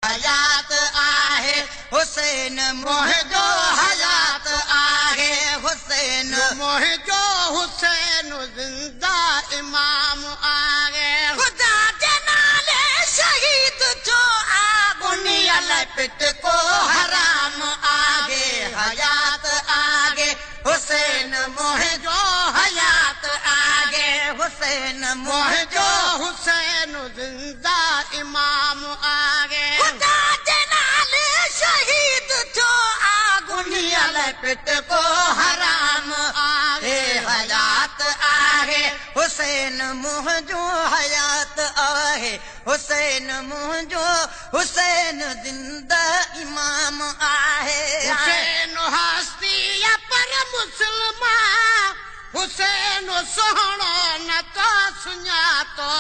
हयात आहे हुसैन मुंहिंजो, हयात आहे हुसैन मुंहिंजो, हुसैन ज़िंदा इमाम आहे। ख़ुदा जे नाले शहीद थियो आ, दुनिया लाइ पिटको हराम आहे। हयात आहे हुसैन मुंहिंजो, हयात आहे हुसैन मुंहिंजो, हुसैन ज़िंदा इमाम आहे। ख़ुदा जे नाले शहीद थियो आ, दुनिया लाइ पिटको हराम आहे। हयात आहे हुसैन मुंहिंजो, हयात आहे हुसैन मुंहिंजो, हुसैन ज़िंदा इमाम आहे। हुसैन हस्ती पर मुसलमान, हुसैन सुहिणो न तो सुञातो।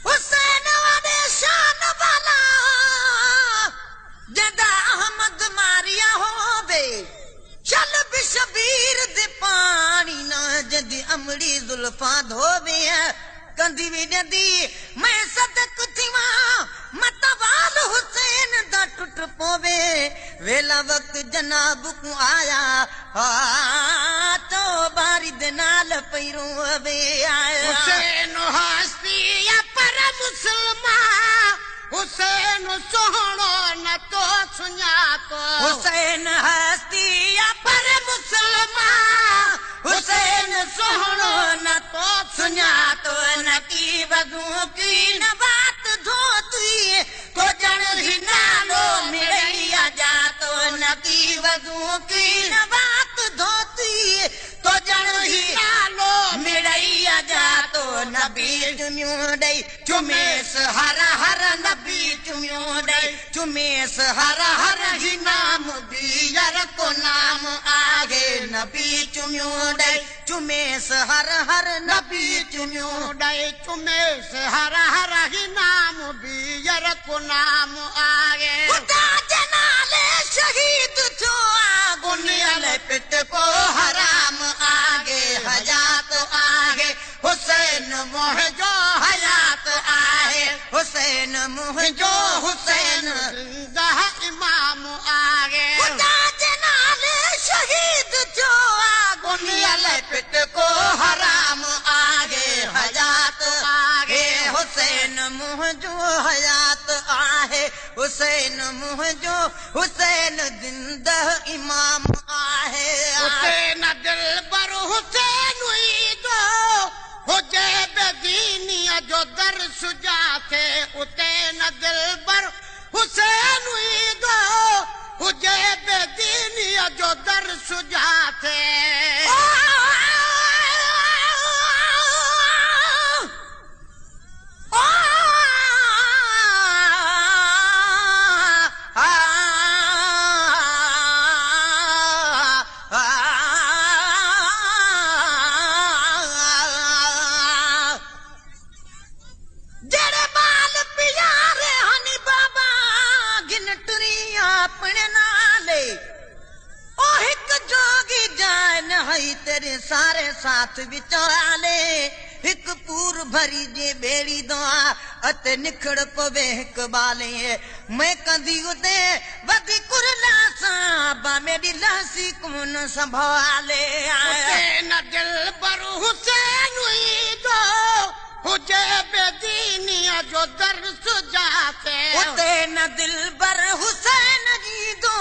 हुसैन वॾे शान वाला, जदा अहमद मारिया होवे, चल बि शबीर दे पाणी ना जदी अमड़ी ज़ुल्फा धोवे। कंदी बि ॾींदी मैं सदक थिवां, मतवाल हुसैन दा टुट पवे। वेला वक़्त जनाब को आया, हा तो बारी दे नाल पई रोवे। हुसैन हस्ती पर मुसलमान, हुसैन सुहिणो न तो सुञातो। हुसैन हस्ती पर मुसलमान, हुसैन सुहिणो न तो सुञातो। न की वज़ू की न बात धोती, तो ॼण ही नालो मिड़ैया जातो। न की वज़ू की न बात धोती, तो ॼण ही नालो मिड़ैया जातो। नबी चुमियूं ॾेई चुमेस हर हर, नबी चुमियूं ॾेई चुमेस हर हर, ही नाम बीयर को नाम आहे। नबी चुमियूं ॾेई चुमेस हर हर, नबी चुमियूं ॾेई चुमेस हर हर, ही नाम बीयर को नाम आहे। ख़ुदा जे नाले शहीद थियो आ, दुनिया लाइ पिटको हराम आहे। हयात आहे हुसैन मुंहिंजो, हयात आहे हुसैन मुंहिंजो, हुसैन ज़िंदा इमाम आहे। ख़ुदा जे नाले शहीद थियो आ, दुनिया लाइ पिटको हराम आहे। हयात आहे हुसैन मुंहिंजो, हयात आहे हुसैन मुंहिंजो, हुसैन ज़िंदा इमाम आहे। हुसैन दिलबर हुसैन ईदो, हुजे बेदीनीअ जो दर सुजाथे। उते न दिलबर हुसैन ईदो, हुजे बेदीनीअ जो दर सुजाथे। जड़े बाल प्यारे हनी बाबा गिनटरी अपने नाले, ओ हिक जोगी जान हई तेरे सारे साथ विचाले। हिक पूर भरी जे बेड़ी दुआ अते निखड़ पवे हिक बाले। मैं कंदी उते वधी कुरला सां, बा मेरी लासी कोन संभाले। हुसैन दिलबर हुसैन ईदो, हुजे बेदीनीअ जो दर सुजाथे। उते न दिलबर हुसैन ईदो,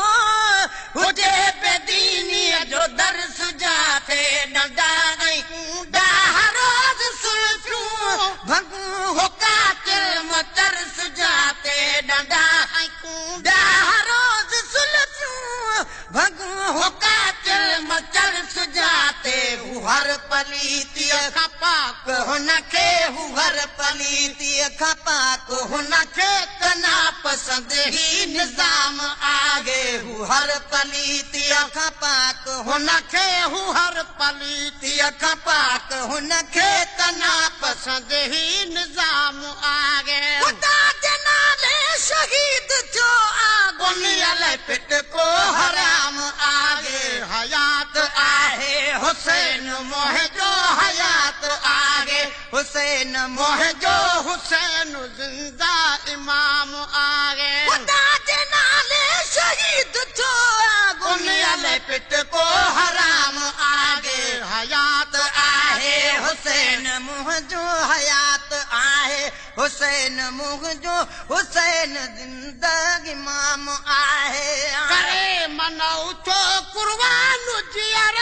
हुजे बेदीनीअ जो दर सुजाथे। डंडा ऐं कूंडा हर रोज़ सुल्फियूं, भंगू हो कातिल मचर सुजाते। डंडा ऐं कूंडा हर रोज़ सुल्फियूं, भंगू हो कातिल मचर सुजाते। हू हर पलीतीअ खां पाक हुनखे आहे हू हर पलीतीअ खां पाक हुनखे त नापसंद ही निज़ाम आहे हू हर पलीतीअ खां पाक हुनखे हू हर पलीतीअ खां पाक हुनखे त नापसंद ही निज़ाम आहे। ख़ुदा जे नाले शहीद थियो आ दुनिया लाइ पिट को हराम आहे। हयात आहे हुसैन मुंहिंजो हयात आहे हुसैन मुंहिंजो हुसैन ज़िंदा इमाम आहे। ख़ुदा जे नाले शहीद थियो आ दुनिया लाइ पिट को हराम आहे। हयात आहे हुसैन मुंहिंजो हयात आहे हुसैन मुंहिंजो हुसैन ज़िंदा इमाम आहे। करे मनऊ थो कुर्बान जीअर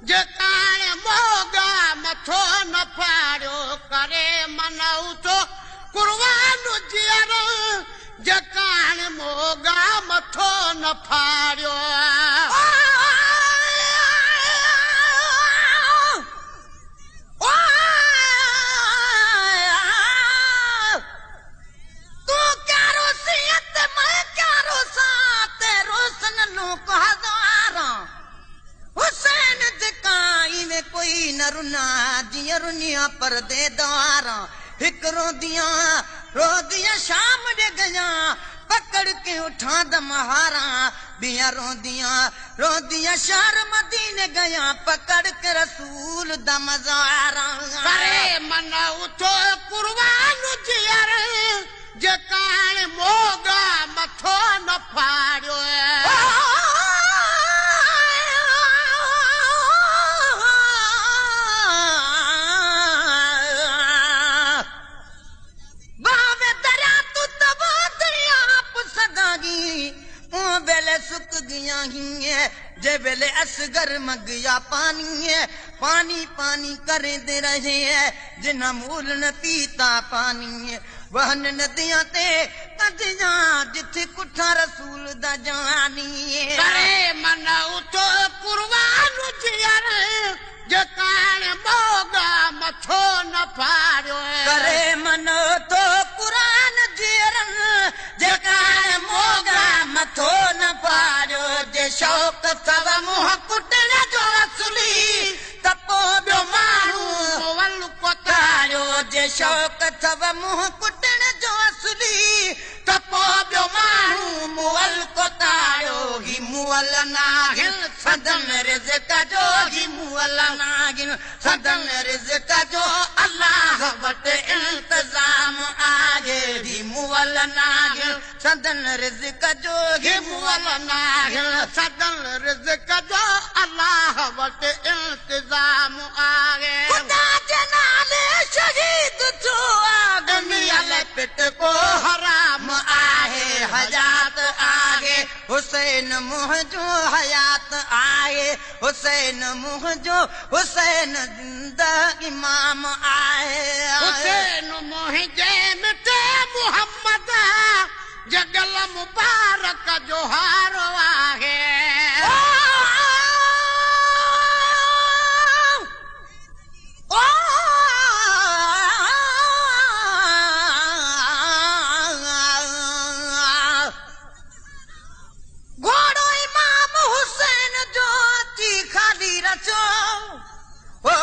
जेकाण मोगा मथो न फाड़ियो। करे मनऊ थो कुर्बान जीअर जेकाण मोगा मथो न फाड़ियो। कोई न रुना जिया रुनिया परदे द्वारा हिक रोदियां रोदियां शाम ॾे गया पकड़ के उठा दमहारा बिया रोदियां रोदियां शहर मदीने गया पकड़ के रसूल दा मज़ारा। करे मनऊ थो कुर्बान जीअर जेकाण मोगा मथो न फाड़ियो। सुक गया ही है जे वेले असगर मगिया पानी है पानी पानी करे दे रहे है जिन्ना मूल न पीता पानी है वहन नदियां ते कदियां जिथे कुठा रसूल दा जानी है। करे मनऊ थो कुर्बान जीअर जेकाण मोगा मथो न फाड़ियो। करे मनऊ थो कुरान जीअर जेकाण मोगा मथो न फाड़ियो। जे शौक़ अथव मुंहुं कुटण जो असली त पोइ ॿियो माण्हू वल कोतारियो। जे शौक़ अथव मुंहुं कुटण जो असली त पोइ ॿियो माण्हू मुअल कोतारियो। ही मुअल नाहिन सदन रिज़्क जो ही मुअल नाहिन सदन रिज़्क जो अल्लाह वटि इंतज़ाम आहे। ही मुअल नाहिन सदन रिज़्क जो ही मुअल नाहिन सदन रिज़्क जो अल्लाह वटि इंतज़ाम आहे। ख़ुदा जे नाले शहीद थियो आ दुनिया लाइ पिट को हराम आहे। हयात आहे हुसैन मुंहिंजो हयात आहे हुसैन मुंहिंजो हुसैन ज़िंदा इमाम आहे। हुसैन मुंहिंजे मिठे मोहम्मद जगल मुबारक जो हार आहे। घोड़ो इमाम हुसैन जो अची खाली रचो ओ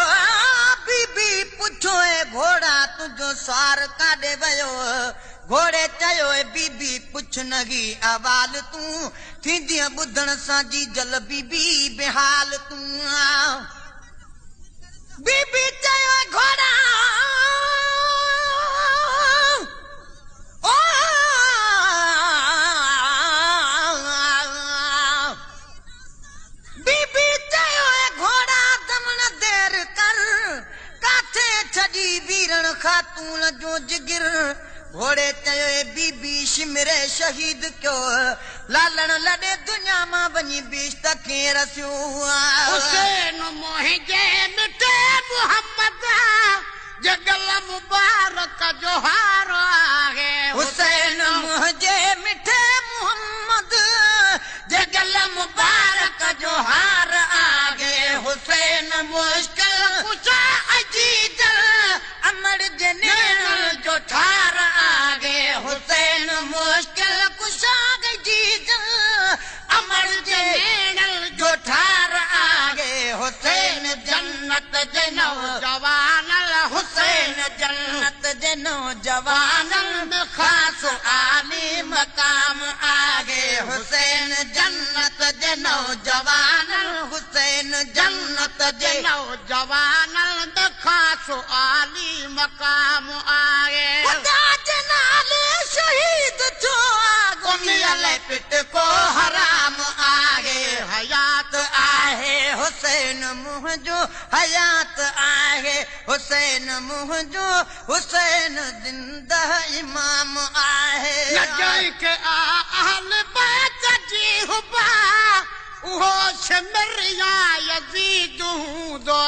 बीबी पुछो ए घोड़ा तुंहिंजो सार काॾे वियो। घोड़े चयो ए बीबी पुछ नगी अवाल तूं थींदीअ ॿुधण सां जी जल बीबी बेहाल तूं। बीबी चयो घोड़ा ओ बीबी चयो घोड़ा दमण देर कर काथे छॾी वीरण खातून जो जिगिर। घोड़े चयो बीबी शिमरे शहीद कयो लालण लॾे दुनिया मां वञी बिश्त खे रसियो। हुसैन मुंहिंजे मिठे मोहम्मद जगल मुबारक जो हार आहे। हुसैन मुंहिंजे मिठे मोहम्मद जगल मुबारक जो हार आहे। हुसैन मुश्किल कुशा अजीज अमर जे नेणनि जो ठार आहे हुसैन मुश्किल कुशा जीजल अमर जे नेणनि जो ठार आहे हुसैन जन्नत जे नौजवाननि हुसैन जन्नत जे नौजवाननि में ख़ासि आली मक़ाम आहे हुसैन जन्नत जे नौजवाननि हुसैन जन्नत जे नौजवाननि में ख़ासि आली मक़ाम आहे ख़ुदा जे नाले शहीद थियो आहे पिट को हराम आहे हयात आहे हुसैन मुंहिंजो हयात आहे हुसैन मुंहिंजो हुसैन ज़िंदा इमाम आहे न जंहिंखे अहल बैत जी हुबा उहो शिमर या यज़ीद हूंदो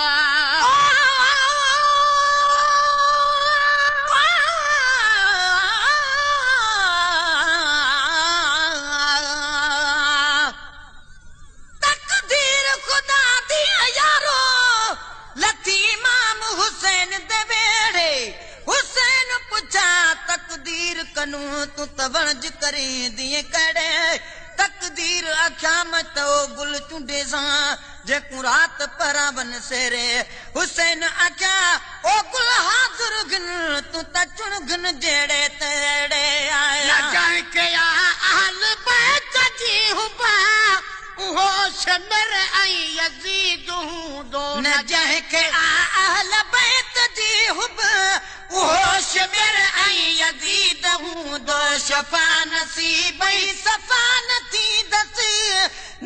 तकदीर ख़ुदा दी यारो लथी इमाम हुसैन दे वेड़े हुसैन पुछा तकदीर कनू तूं त वणज करींदी कड़े तकदीर आख्या मैं तो गुल चूंडे सां जेको रात परावन सेरे हुसैन आख्या ओ गुल हाज़िर घिन तूं त चुण घिन जहिड़े तहिड़े आया न जंहिंखे अहल बैत जी हुबा उहो शिमर ऐं यज़ीद हूंदो न जंहिंखे अहल बैत जी हुब उहो शिमर ऐं यज़ीद हूंदो शफ़ा नसीब सफ़ा न थींदसि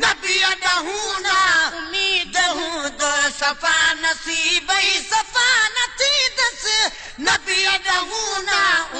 नबी ॾांहुं उम्मीद हूंदो सफ़ा नसीब सफ़ा न थींदसि नबी ॾांहुं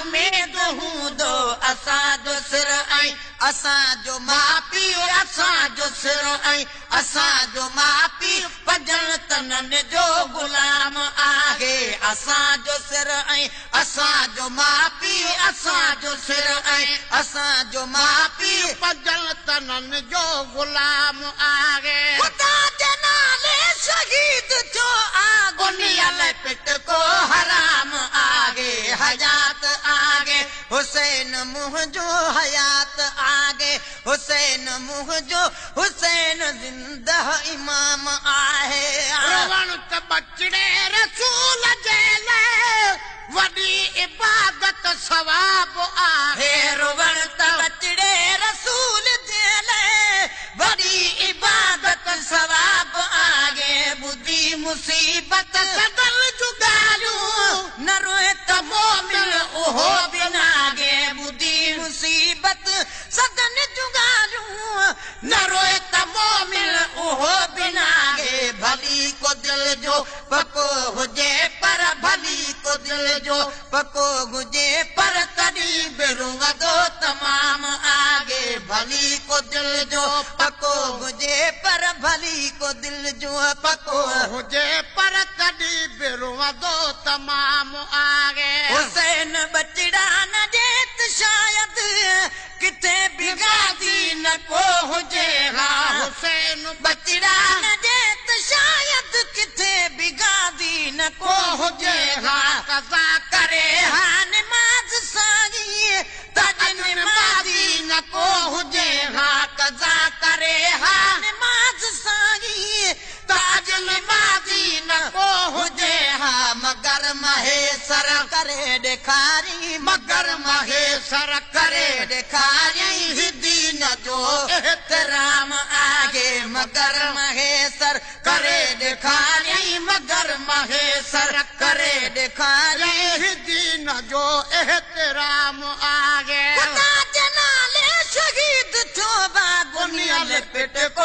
उम्मीद हूंदो असांजो सिर ऐं असांजो माउ पीउ असांजो सिर ऐं असांजो माउ पीउ पंजनि तननि जो ग़ुलाम आहे असांजो सिर ऐं असांजो माउ पीउ असांजो सिर ऐं असांजो माउ पीउ पंजनि तननि जो ग़ुलाम आहे ख़ुदा जे नाले शहीद थियो आहे पिट को हराम आहे हयात आहे हुसैन मुंहिंजो हयात आहे हुसैन मुंहिंजो हुसैन ज़िंदा इमाम आहे रोवण त बचड़े रसूल जे लाइ वॾी इबादत सवाब आहे रोवण त बचड़े रसूल जे लाइ वॾी इबादत सवाब आहे ॿुधी मुसीबत सदल जूं ॻाल्हियूं न रोए त मोमिन उहो बि नागे ॿुधी मुसीबत सदन जूं ॻाल्हियूं न रोए त मोमिन उहो बि नागे भली को दिल जो पको हुजे पर भली को दिल जो पको हुजे पर तॾहिं बि रुवंदो तमाम आगे भली को दिल जो पको हुजे पर भली को दिल जो पको हुजे पर तॾहिं बि रुवंदो तमाम आगे हुसैन बचड़ा न ॾे त शायदि किथे बि गाज़ी न को हुजे हा हुसैन बचड़ा न ॾे त शायदि किथे बि गाज़ी न को हुजे हा कज़ा करे हा निमाज़ साईं त निमाज़ी न को हुजे हा कज़ा करे हा निमाज़ साईं त निमाज़ी न को हुजे हा मगर महेसर करे ॾेखारी मगर महेसर करे ॾेखारी दीन जो एहतराम आहे मगर महेसर करे ॾेखारी मगर महेसर करे ॾेखारी दीन जो एहतराम आहे ख़ुदा जे नाले शहीद थियो बागुनियल पिट को